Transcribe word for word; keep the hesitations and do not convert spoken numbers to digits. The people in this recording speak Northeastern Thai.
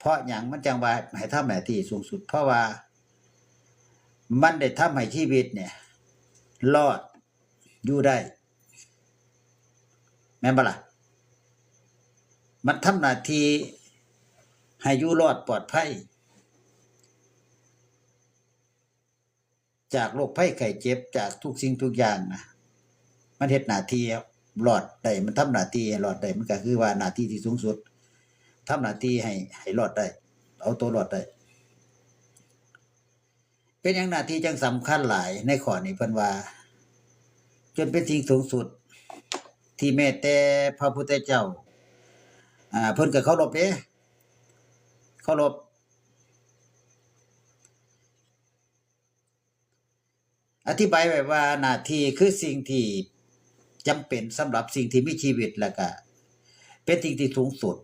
เพราะหยังมันจั่งว่าให้ทำหน้าที่สูงสุด เพราะว่ามันได้ทำให้ชีวิตเนี่ย รอดอยู่ได้ แม่นบ่ล่ะ มันทำหน้าที่ให้อยู่รอดปลอดภัย จากโรคภัยไข้เจ็บ จากทุกสิ่งทุกอย่างนะ มันเฮ็ดหน้าที่รอดได้ มันทำหน้าที่ให้รอดได้ มันก็คือว่าหน้าที่ที่สูงสุด ทำหน้าที่ให้ ให้รอดได้ เอาตัวรอดได้ เป็นหยังหน้าที่จั่งสำคัญหลาย ในข้อนี้เพิ่นว่า จนเป็นสิ่งสูงสุด ที่แม้แต่พระพุทธเจ้า อ่า เพิ่นก็เคารพเด้ เคารพ อธิบายไว้ว่าหน้าที่คือสิ่งที่จำเป็นสำหรับสิ่งที่มีชีวิต แล้วก็เป็นสิ่งที่สูงสุด